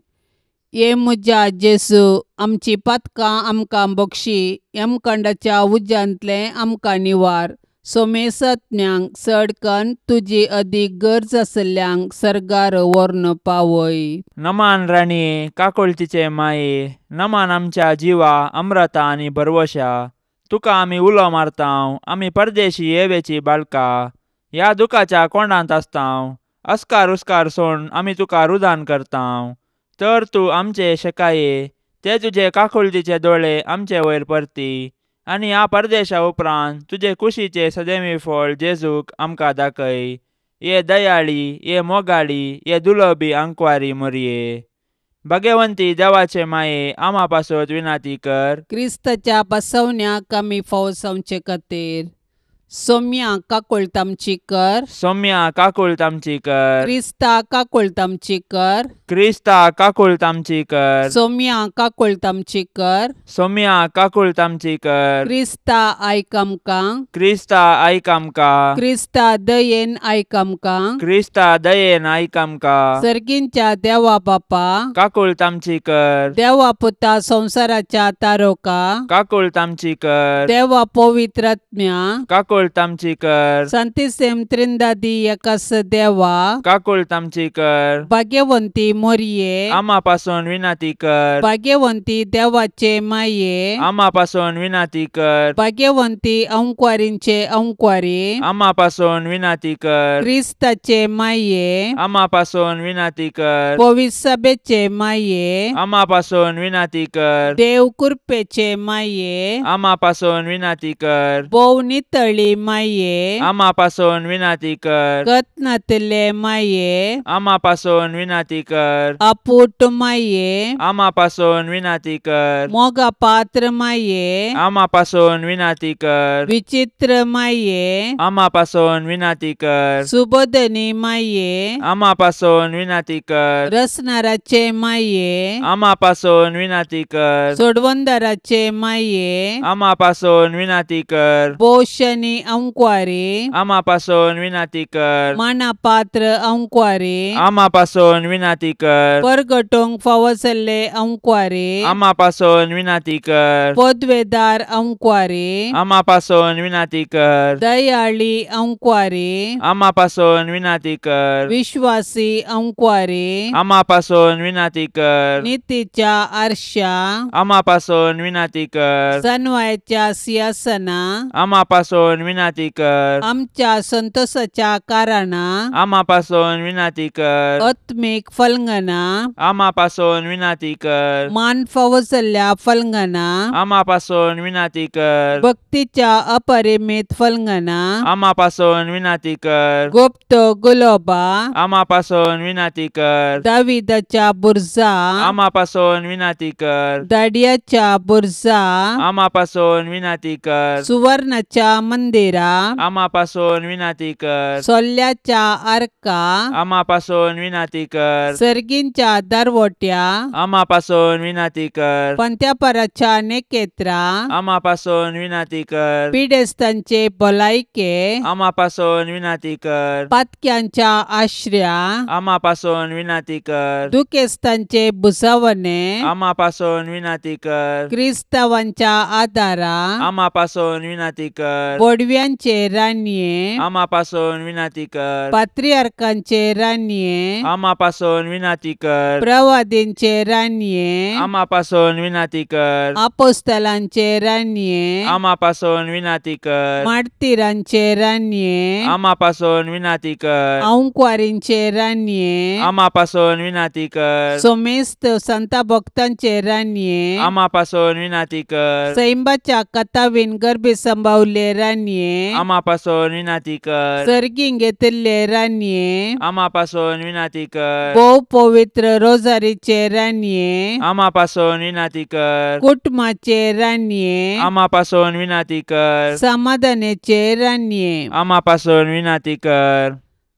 ये म्हज्या जेजू, आमची पातकां आमकां बक्षी, यमखंडाच्या उज्यांतलें आमकां निवार, सोमेसज्ञांक चड कन्न तुजी अदीक गरज आसल्ल्यांक सर्गार व्हरून पावय. नमान राणये, काकुळतीचे माये, नमान आमच्या जिवा अम्रता आनी भरवशा. तुका आमी उलो मारतांव, आमी परदेशी येवेची बाळका, ह्या दुखाच्या कोंडांत आसतांव. अस्कार उस्कार सोण आमी तुका रुदान करतांव, तर तूं आमचे शेकाये ते तुजे काकुळतीचे दोळे आमचे वयर परती आनी ह्या परदेशा उपरांत तुजे कुशीचे सदैवी फळ जेजूक आमकां दाखय. ये दयाळी, ये मोगाळी, ये दुलबी आंकवारी मोरये, भगवंती देवाचे माये, आमा पासत विनाती कर. क्रिस्ताच्या बसवण्याक आमी फावो जावचे खातीर सोम्या काकुळट आमची कर. सोम्या काकुळट आमची कर. क्रिस्ता काकुळट आमची कर. क्रिस्ता काकुळट आमची कर. सोम्या काकुळट आमची कर. सोम्या काकुळट आमची कर. क्रिस्ता आयक आमकां. क्रिस्ता आयक आमकां. क्रिस्ता दयेन आयक आमकां. क्रिस्ता दयेन आयक आमकां. सर्गींच्या देवा बापा काकुळट आमची कर. देवा पुता संवसाराच्या तारोका काकुळट आमची कर. देवा पवित्रात्म्या काकुळट आमची कर. संतिसेम त्रिंदादी एकास देवा काकुळट आमची कर. भाग्यवंती मोरये आमा पासून विनाती कर. भाग्यवंती देवाचे माये आमा पासून विनाती कर. भाग्यवंती अंकवारींचे अंकवारी आमा पासून विनाती कर. क्रिस्ताचे माये आमा पासून विनाती कर. पवित्र माये आमा पासून विनाती कर. देव कृपेचे माये आमा पासून विनाती कर. भोव नितळी माये आमा पासून विनाती कर. कत्नातले माये आमा पासून विनाती कर. अपूट माये आमा पासून विनाती कर. मोगा पात्र माये आमा पासून विनाती कर. विचित्र माये आमा पासून विनाती कर. सुबोधनी माये आमा पासून विनाती कर. रसनाराचे माये आमा पासून विनाती कर. सोडवंदाराचे माये आमा पासून विनाती कर. पोषणी अंकवारी आमा पासून विनाती कर. माना पात्र अंकवारी आमा पासून विनाती कर. परगटोंक फावो जाल्ले अंकवारी आमा पासून विनाती कर. पदवेदार अंकवारी आमा पासून विनाती कर. दयाळी अंकवारी आमा पासून विनाती कर. विश्वासी अंकवारी आमा पासून विनाती कर. नितीच्या आरशा आमा पासून विनाती कर. सनवायच्या सिंहासना आमा पासून विनाती कर. आमच्या संतोषाच्या कारणा आमा पासून विनाती कर. आत्मीक फलंगना आमा पासून विनाती कर. मान फावो जाल्ल्या फलंगना आमा पासून विनाती कर. भक्तीच्या अपरिमित फलंगना आमा पासून विनाती कर. गुप्त गुलोबा आमा पासून विनाती कर. दाविदाच्या बुर्जा आमा पासून विनाती कर. दाडियाच्या बुर्जा आमा पासून विनाती कर. सुवर्णाच्या मंदिरा आमा पासून विनाती कर. सोल्ल्याच्या आर्का आमा पासून विनाती कर. सर्गींच्या दरवट्या आमा पासून विनाती कर. पंत्यापराच्या नेकेत्रा आमा पासून विनाती कर. पिडेस्तांचे भलायके आमा पासून विनाती कर. पातक्यांच्या आश्र्या आमा पासून विनाती कर. दुखेस्तांचे भुजावणे आमा पासून विनाती कर. क्रिस्तावांच्या आदारा आमा पासून विनाती कर. बोडव्यांचे राणये आमा पासून विनाती कर. पात्रियार्कांचे राणये आमा पासून विनाती कर. प्रवादींचे राणये आमा पासून विनाती कर. आपोस्तलांचे राणये आमा पासून विनाती कर. मार्तीरांचे राणये आमा पासून विनाती कर. अंकवारींचे राणये आमा पासून विनाती कर. सोमेस्त संता भक्तांचे राणये आमा पासून विनाती कर. सैंबाच्या कथावीन गर्भी संभावले राणये आमा पासून विनाती कर. सर्गीं घेतिल्ले राणये आमा पासून विनाती कर. भोव पवित्र रोजारीचे राणये आमा पासून विनाती कर. कुटुंबाचे राणये आमा पासून विनाती कर. समाधानाचे राणये आमा पासून विनाती कर.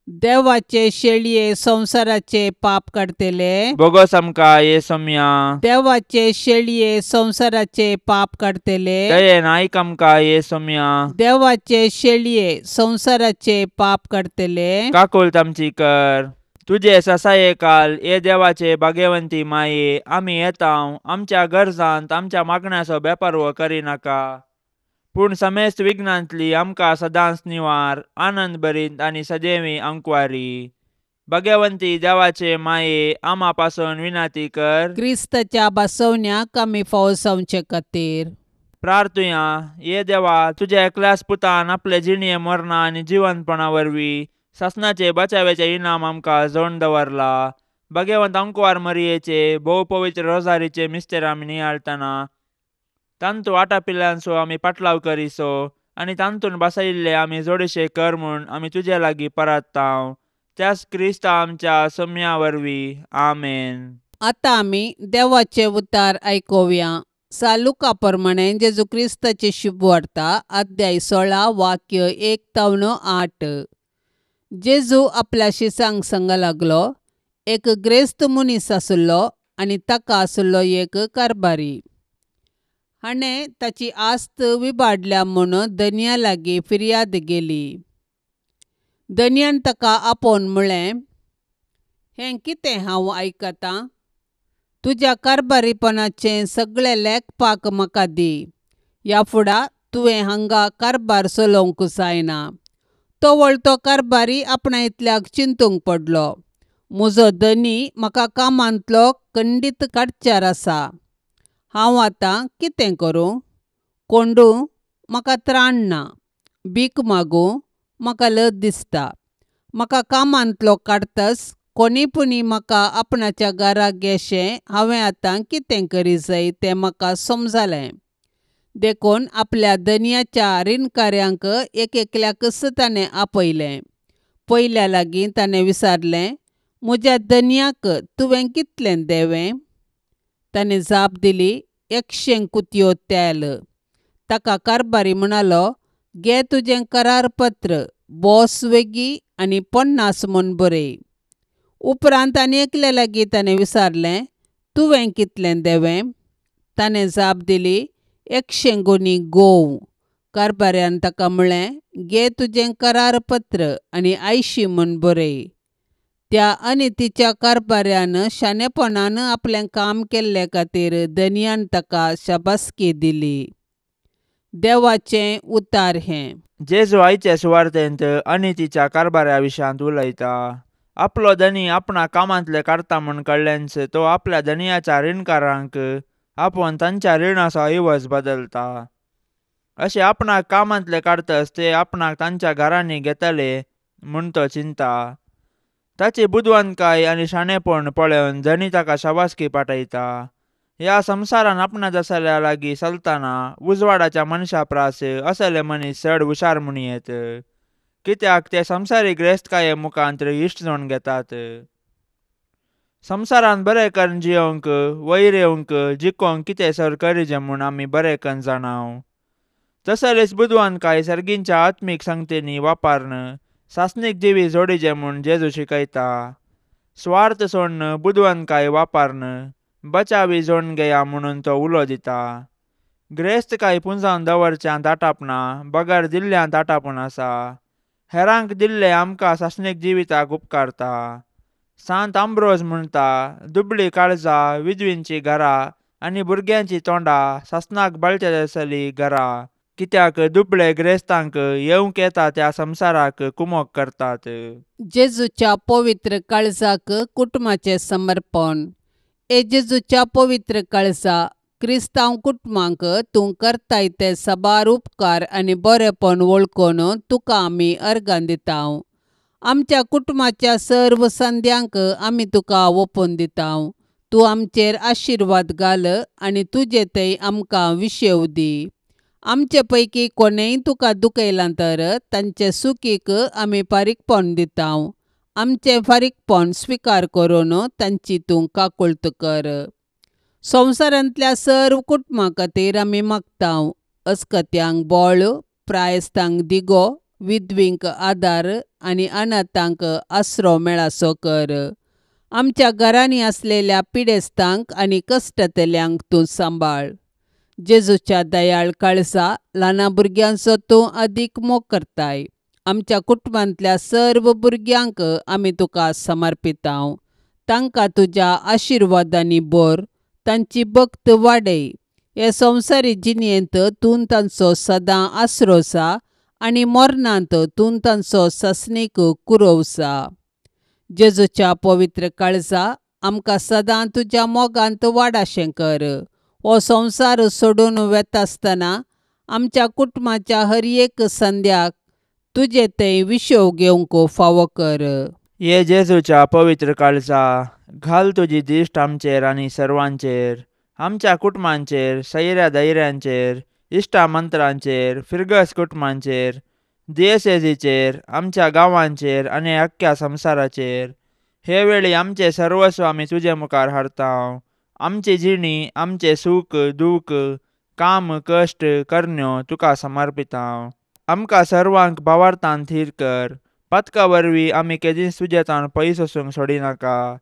देवाचे शेळये संवसाराचे पाप काडटले बोगस आमकां ये सोम्या. देवाचे शेळये संवसाराचे पाप काडटले दयेन आयक आमकां ये सोम्या. देवाचे शेळये संवसाराचे पाप काडटले काकुळट आमची कर. तुजे ससाये काल ये देवाचे भाग्यवंती माये, आमी येतांव आमच्या गरजांत आमच्या मागण्याचो बेपारवो करिनाका, पूण समेस्त विघ्नांतली आमकां सदांच निवार आनंद भरीत आनी सदैवी अंकवारी. भगवंती देवाचे माये आमा पासून विनाती कर. क्रिस्ताच्या बसवण्याक आमी फावो जावचे खातीर प्रार्थुया. ये देवा, तुज्या एकल्याच पुतान आपले जिणये मरणा आनी जिवंतपणा वरवीं सासणाचे बचाव्याचे इनाम आमकां जोडून दवरला. भगवंत अंकवार मरियेचे भोव पवित्र रोजारीचे मिस्तेर आमी नियाळटना तांतू आटापिल्ल्यांचो आमी पाटलाव करिसो आनी तांतून बसयिल्ले आमी जोडशे कर म्हूण आमी तुजे लागीं परततांव. त्याच क्रिस्ता आमच्या सम्या वरवीं. आमेन. आतां आमी देवाचे उतार आयकुया. सालुका प्रमाणे जेजू क्रिस्ताची शुभवार्ता अध्याय 16 वाक्य 1 ते 8. जेजू आपल्या शिसांक सांग लागलो, एक ग्रेस्त मनीस आसलो आनी ताका आसलो एक कारभारी. हाणें ताची आस्त विबाडल्या म्हूण धनया लागीं फिर्याद गेली. धनयान ताका आपोवन म्हळें, हें कितें हांव आयकतां? तुज्या कारभारीपणाचें सगळें लेखपाक म्हाका दी. ह्या फुडा तुवें हांगा कारभार चलोवंक जायना. तो वळतो कारभारी आपणा इतल्याक चिंतूंक पडलो, म्हजो धनी म्हाका कामांतलो खंडीत काडच्यार आसा. हांव आतां कितें करूं? कोंडू म्हाका त्राण ना, भीक मागूं म्हाका लज दिसता. म्हाका कामांतलो काडटच कोणी पुणी म्हाका आपणाच्या घराक घेशें हांवें आतां कितें करी जाय तें म्हाका समजलें. देखून आपल्या धनयाच्या रिणकाऱ्यांक एक एकल्याकच ताणें आपयलें. पयल्या लागीं ताणें विचारलें, म्हज्या धनयाक तुवें कितलें देवें? ताणें जाप दिली, 100 कुतयो तेल. ताका कारभारी म्हणालो, घे तुजें करारपत्र, बोस वेगी आनी 50 म्हूण बरय. उपरांत आनी एकल्या लागीं ताणें विचारलें, तुवें कितलें देवें? ताणें जाप दिली, 100 गोनी गोव. कारभाऱ्यान ताका म्हळें, घे तुजें करारपत्र आनी 80 म्हूण बरय. त्या आनी तिच्या कारभाऱ्यान शाणेपणान आपलें काम केल्ले खातीर धनयान ताका शाबासकी दिली. देवाचें उतार हें. जेजू आयचे सुवार्तेंत आनी तिच्या कारभाऱ्या विशयांत उलयता. आपलो धनी आपणा कामांतले काडटा म्हूण कळ्ळेंच तो आपल्या धनयाच्या रिणकारांक आपोवन तांच्या रिणाचो इवज बदलता. अशें आपणाक कामांतले काडटच ते आपणाक तांच्या घरांनी घेतले म्हूण तो चिंता. ताची बुदवंतकाय आनी शाणेपण पळोवन धनी ताका शाबासकी पाठयता. ह्या संवसारान आपणा जसल्या लागीं चलतना उजवाडाच्या मनशा प्रास असले मनीस चड हुशार म्हूण येत, कित्याक ते संवसारीक ग्रेस्तकाये मुखांत इश्ट जावन घेतात. संवसारान बरें करून जियोवंक, वयर येवंक, जिकोवंक कितें सर करिजें म्हूण आमी बरें करून जाणाव. तसलेच बुदवंतकाय सर्गींच्या आत्मीक संगतींनी वापरून सासणीक जिवी जोडिजें म्हूण जेजू शिकयता. स्वार्थ सोडून बुदवंतकाय वापरून बचावी जोडून घेया म्हणून तो उलो दिता. ग्रेस्तकाय पुंजावन दवरच्यांत आटापना बगर दिल्ल्यांत आटापून आसा. हेरांक दिल्ले आमकां सासणीक जिविताक उपकारता. सांत आंब्रोज म्हणटा, दुबळी काळजां, विधवींची घरां आनी भुरग्यांची तोंडां सासणाक बळचे आसली घरां, कित्याक दुबळे ग्रेस्तांक येवंक येता त्या संवसाराक कुमोक करतात. जेजूच्या पवित्र काळजाक कुटुंबाचें समर्पण. ए जेजूच्या पवित्र काळजा, क्रिस्तांव कुटुंबांक तूं करताय ते साबार उपकार आनी बरेपण वळखून तुका आमी अर्गां दितांव. आमच्या कुटुंबाच्या सर्व संद्यांक आमी तुका ओपून दितांव. तूं आमचेर आशिर्वाद घाल आनी तुजे थंय आमकां विशेव दी. आमचे पैकी कोणेय तुका दुखयलां तर तांचे सुखीक आमी फारीकपण दितांव. आमचें फारीकपण स्विकार करून तांची तूं काकुळट कर. संवसारांतल्या सर्व कुटुंबां खातीर आमी मागतांव. अस्कत्यांक बळ, प्रायस्तांक दिगो, विधवींक आदार आनी अनाथांक आसरो मेळासो कर. आमच्या घरांनी आसलेल्या पिडेस्तांक आनी कश्टतल्यांक तूं सांबाळ. जेजूच्या दयाळ काळजा, ल्हाना भुरग्यांचो तूं अदीक मोग करताय. आमच्या कुटुंबांतल्या सर्व भुरग्यांक आमी तुका समर्पितांव. तांकां तुज्या आशिर्वादांनी भर, तांची भक्त वाडय. हे संवसारी जिणेंत तूं तांचो सदां आसरो जा आनी मरणांत तूं तांचो सासणीक कुरोव जा. जेजूच्या पवित्र काळजा आमकां सदां तुज्या मोगांत वाडाशें कर. हो संवसार सोडून वेता आसतना आमच्या कुटुंबाच्या हर एक संद्याक तुजे थंय विशोव घेवंक फावो कर. ये जेजूच्या पवित्र काळजा, घाल तुजी दिश्ट आमचेर आनी सर्वांचेर, आमच्या कुटुंबांचेर, सैऱ्या दैऱ्यांचेर, इश्टा मंत्रांचेर, फिरगस कुटुंबांचेर, दियसेजीचेर, आमच्या गांवांचेर आनी अख्ख्या संवसाराचेर. हे वेळी आमचे सर्वस्व आमी तुजे मुखार हाडता. आमची जिणी, आमचे सूख दूख, काम कश्ट करण्यो तुका समर्पिता. आमकां सर्वांक भावार्थान थीर कर. पातका वरवीं आमी केदींच तुजे ताण पयस वचूंक सोडिनाका.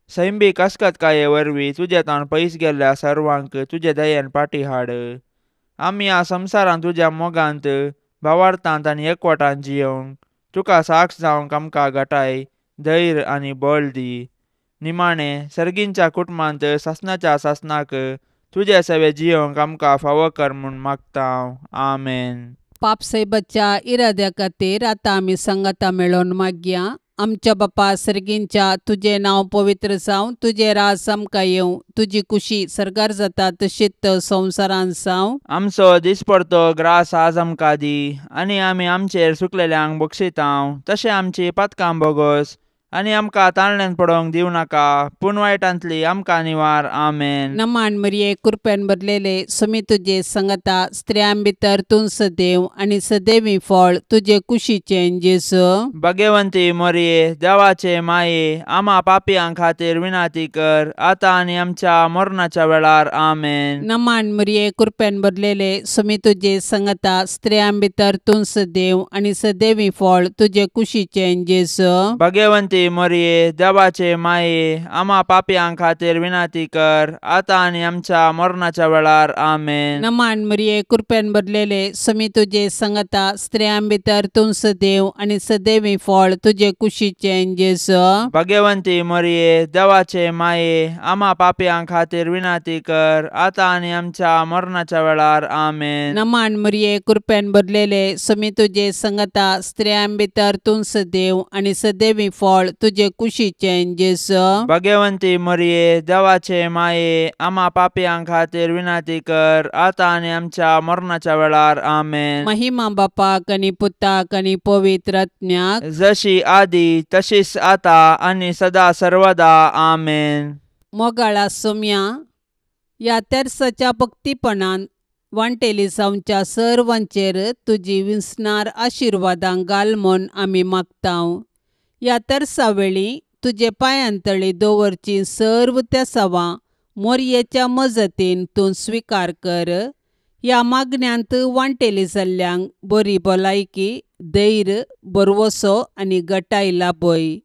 सैंबी कसकतकाये वरवीं तुजे ताण पयस गेल्ल्या सर्वांक तुजे दयेन पाटी हाड. आमी ह्या संवसारांत तुज्या मोगांत, भावार्थांत आनी एकवटान जियोवंक तुका साक्ष जावंक आमकां घटाय, धैर्य आनी बळ दी. निमाणें सर्गींच्या कुटुंबांत सासणाच्या सासणाक तुजे सवे जियोवंक आमकां फावो कर म्हूण मागता. आमेन. पापसायबाच्या इराद्या खातीर आतां आमी सांगाता मेळोवन मागया. आमच्या बापा सर्गींच्या, तुजें नांव पवित्र जावं, तुजें राज आमकां येवं, तुजी कुशी सर्गार जाता तशीच संवसारांत जावं. आमचो दिसपडतो ग्रास आज आमकां दी आनी आमी आमचेर सुकलेल्यांक बक्षितांव तशें आमची पातकां बोगोस आनी आमकां ताळण्यान पडोवंक दिवं नाका, पूण वायटांतली आमकां निवार. आमेन. नमान मरिये, कृपेन भरलेले, सुमी तुजे संगता, स्त्रियां भितर तूं सदैव आनी सदैवी फळ तुजे कुशीचें जेजू. भगवंती मोरये, देवाचे माये, आमा पापयां खातीर विनाती कर, आतां आनी आमच्या मरणाच्या वेळार. आमेन. नमान मरिये, कृपेन भरलेले, सुमी तुजे संगता, स्त्रियां भितर तूं सदैव आनी सदैवी फळ तुजे कुशीचें जेजू. भगवंती मोरये, देवाचे माये, आमा पापयां खातीर विनाती कर, आतां आनी आमच्या मरणाच्या वेळार. आमेन. नमान मरिये, कृपेन भरलेले, सुमी तुजे संगता, स्त्रियां भितर तूं सदैव आनी सदैवी फळ तुजे कुशीचें जेजू. भगवंती मोरये, देवाचे माये, आमा पापयां खातीर विनाती कर, आतां आनी आमच्या मरणाच्या वेळार. आमेन. नमान मरिये, कृपेन भरलेले, सुमी तुजे संगता, स्त्रियां भितर तूं सदैव आनी सदैवी फळ तुजे कुशीचें जेजू. भगवंती मोरये, देवाचे माये, आमा पापयां खातीर विनाती कर, आतां आनी आमच्या मरणाच्या वेळार. आमेन. महिमा बापाक आनी पुताक आनी पवित्र आत्म्याक, जशी आदी तशीच आतां आनी सदा सर्वदा. आमेन. मोगाळा सोम्या, ह्या तेर्साच्या भक्तीपणान वांटेली जावच्या सर्वांचेर तुजी विसणार आशिर्वादां घाल म्हूण आमी मागतांव. ह्या तेर्सा वेळी तुजे पांयांतळी दवरची सर्व तेसावां मोरयेच्या मजतीन तूं स्विकार कर. ह्या मागण्यांत वांटेली जाल्ल्यांक बरी भलायकी, धैर्य, भरवसो आनी गटाय लाभय.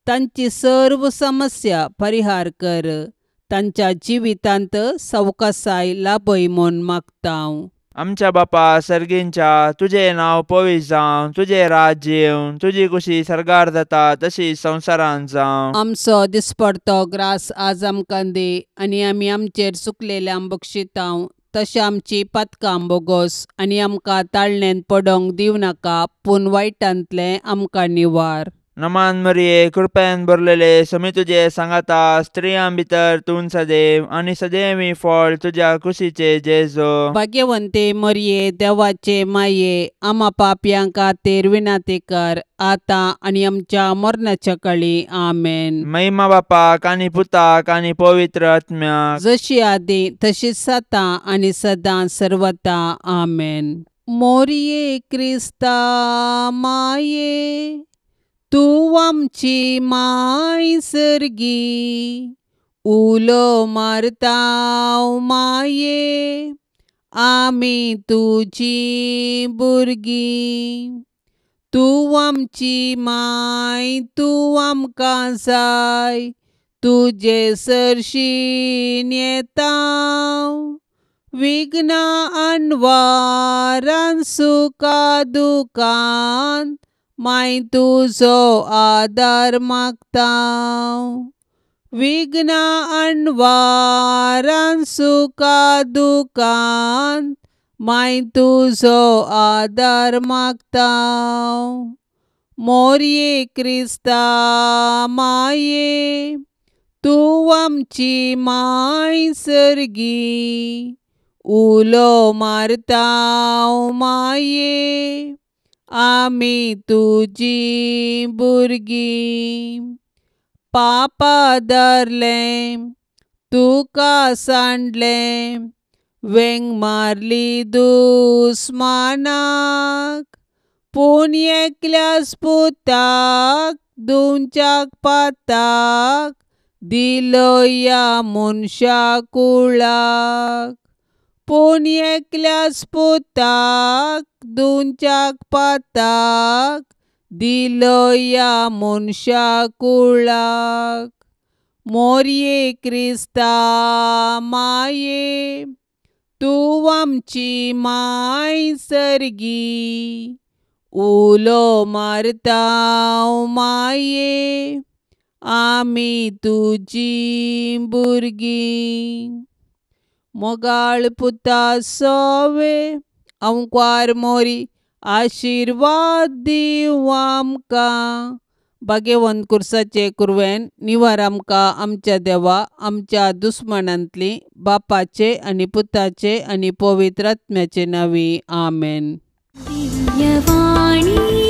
तांची सर्व समस्या परिहार कर. तांच्या जिवितांत सवकासाय लाभय म्हूण मागतांव. आमच्या बापा सर्गींच्या, तुजें नांव पवित्र जावं, तुजें राज्य येवं, तुजी कुशी सर्गार जाता तशी संवसारांत जावं. आमचो दिसपडतो ग्रास आज आमकां दी आनी आमी आमचेर चुकलेल्यांक बक्षितांव तशें आमची पातकां बोगोस आनी आमकां ताळणेंत पडोवंक दिवं नाका, पूण वायटांतलें आमकां निवार. नमान मरिये, कृपेन भरलेले, समी तुजे सांगाता, स्त्रियां भितर तूं सदैव आनी सदैवी फळ तुज्या कुशीचे जेजू. भाग्यवंते मरिये, देवाचे माये, आमा पापयां खातीर विनाती कर, आतां आनी आमच्या मरणाच्या काळी. आमेन. महिमा बापाक आनी पुताक आनी पवित्र आत्म्याक, जशी आदी तशीच आतां आनी सदां सर्वता. आमेन. मोरये क्रिस्ता माये, तूं आमची माय सर्गी, उलो मारता माये, आमी तुजी भुरगीं. तूं आमची माय, तूं आमकां जाय, तुजे सरशीं येता. विघ्नां अनवारान सुखा दुखान माय तुजो आदार मागता. विघ्ना अणवारान सुखा दुखान माय तुजो आदार मागता. मोरये क्रिस्ता माये तूं आमची माय सर्गी, उलो मारता माये आमी तुजी भुरगीं. पापा धरलें तुका सांडलें, वेंग मारली दुस्मानाक, पूण एकल्याच पुताक दिवच्याक पाताक दिलो ह्या मनशा कुळाक. पूण एकल्याच पुताक दिवच्याक पाताक दिलो ह्या मनशा कुळाक. मोरये क्रिस्ता माये तूं आमची माय सर्गी, उलो मारता माये आमी तुजी भुरगीं. मोगाळ पुता सोवे अंकवार मोरी आशिर्वाद दीवं आमकां. भाग्यवंत कुर्साचे कुरवेन निवार आमकां आमच्या देवा आमच्या दुस्मानांतली, बापाचे आनी पुताचे आनी पवित्र आत्म्याचे नांवी. आमेन. दिव्यवाणी.